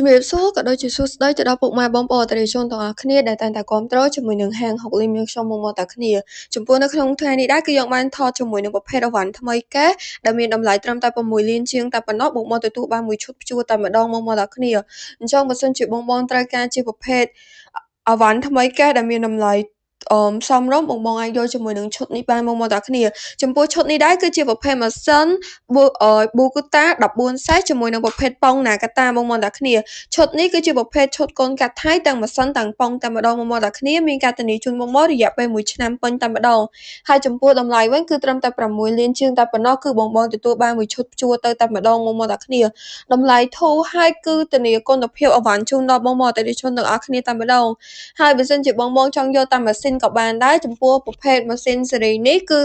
ជំរាបសួរក៏ដូចជាសួស្តីទៅដល់ពុកម៉ែបងប្អូនអតិថិជនទាំងអស់គ្នាដែលតែងតែគាំទ្រជាមួយនឹងហាងហុកលីមយើងខ្ញុំមកមកតាគ្នាចំពោះនៅក្នុងថ្ងៃនេះដែរគឺយើងបានថតជាមួយនឹងប្រភេទអីវ៉ាន់ថ្មីកែដែលមានតម្លៃត្រឹមតែ6លានជាងតែប៉ុណ្ណោះបងមកទទួលបានមួយឈុតព្យួរតែម្ដងមកមកតាគ្នាអញ្ចឹងបើសិនជាបងបងត្រូវការជាប្រភេទអីវ៉ាន់ថ្មីកែដែលមានតម្លៃអមសមរម្យបងបងអាចយកជាមួយនឹងឈុតនេះបានមកមកតាគ្នាចំពោះឈុតនេះដែរគឺជាប្រភេទម៉ាស៊ីនប៊ូកូតា14សេសជាមួយនឹងប្រភេទប៉ុងណាកាតាមកមកតាគ្នាឈុតនេះគឺជាប្រភេទឈុតកូនកាត់ថៃទាំងម៉ាស៊ីនទាំងប៉ុងតែម្ដងមកមកតាគ្នាមានការធានាជូនមកមករយៈពេល1ឆ្នាំពេញតែម្ដងហើយចំពោះតម្លៃវិញគឺត្រឹមតែ6លានជាងតែប៉ុណ្ណោះគឺបងបងទទួលបានមួយឈុតព្យួរទៅតែម្ដងមកមកតាគ្នាតម្លៃធូរហើយគឺធានាគុណភាពអីវ៉ាន់ជូនដល់បងបងអតិថិជនទាំងអស់គ្នាតែម្ដងហើយបើសិនជាបងបងចង់យកតាមម៉ាស៊ីនក៏បានដែរចំពោះប្រភេទម៉ាស៊ីនស៊េរីនេះគឺ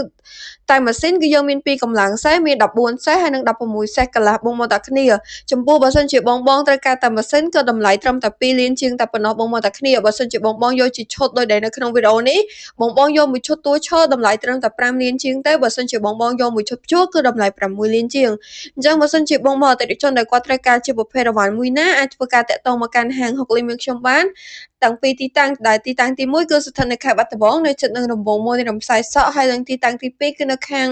តែម៉ាស៊ីនគឺយើងមានពីរកម្លាំងសេះមាន14សេះហើយនិង16សេះកន្លះបងមកតាគ្នាចំពោះបើសិនជាបងបងត្រូវការតែម៉ាស៊ីនក៏តម្លៃត្រឹមតែ2លានជាងតែប៉ុណ្ណោះបងមកតាគ្នាបើសិនជាបងបងយកជាឈុតដោយដែលនៅក្នុងវីដេអូនេះបងបងយកមួយឈុតតួឈើតម្លៃត្រឹមតែ5លានជាងទេបើសិនជាបងបងយកមួយឈុតព្យួរគឺតម្លៃ6លានជាងអញ្ចឹងបើសិនជាបងបងអតិថិជនដែលគាត់ត្រូវការជាប្រភេទរង្វាន់មួយណាអាចធ្វើការតាក់ទងមកកាន់ហាងហុកលីមខ្ញុំបានតាំងពីទីតាំងដែលទីតាំងទី1គឺស្ថិតនៅខេត្តបាត់ដំបងនៅជិតនឹងរង្វង់មួយនៃរំសាយសក់ហើយនិងទីតាំងទី2គឺនៅខាង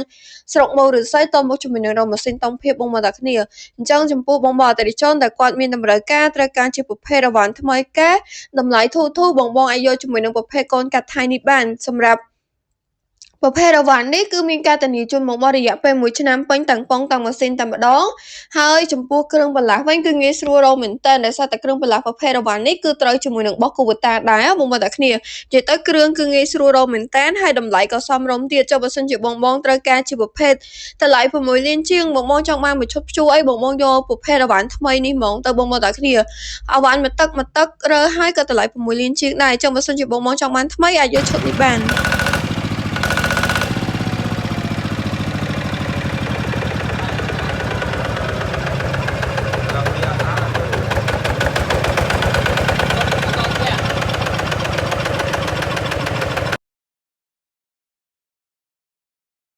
ស្រុកម៉ូរិស័យតមកជាមួយនឹងរោងម៉ាស៊ីនតុងភាពបងមកតាគ្នាអញ្ចឹងចំពោះបងបងអតិថិជនដែលគាត់មានតម្រូវការត្រូវការជាប្រភេទរង្វាន់ថ្មីកែតម្លៃធូរធូរបងបងអាចយកជាមួយនឹងប្រភេទកូនកាត់ថៃនេះបានសម្រាប់ប្រភេទរ៉ាវ៉ាន់នេះគឺមានការធានាជូនមកមករយៈពេល1ឆ្នាំពេញទាំងប៉ុងទាំងម៉ាស៊ីនតែម្ដងហើយចំពោះគ្រឿងបន្លាស់វិញគឺងាយស្រួលរកមែនតើដោយសារតែគ្រឿងបន្លាស់ប្រភេទរ៉ាវ៉ាន់នេះគឺត្រូវជាមួយនឹងបោះកូវតាដែរបងប្អូនតាគ្នានិយាយទៅគ្រឿងគឺងាយស្រួលរកមែនតើហើយតម្លៃក៏សមរម្យទៀតចុះបើសិនជាបងបងត្រូវការជាប្រភេទតម្លៃ6លានជាងបងបងចង់បានមួយឈុតព្យួរអីបងបងយកប្រភេទរ៉ាវ៉ាន់ថ្មីនេះហ្មងទៅបងប្អូនតាគ្នាអវ៉ាន់មួយទឹកមួយទឹករើហើយក៏តម្លៃ6លានជាងដែរចុះបើសិនជាបងបងចង់បានថ្មីអាចយកឈុតនេះបាន។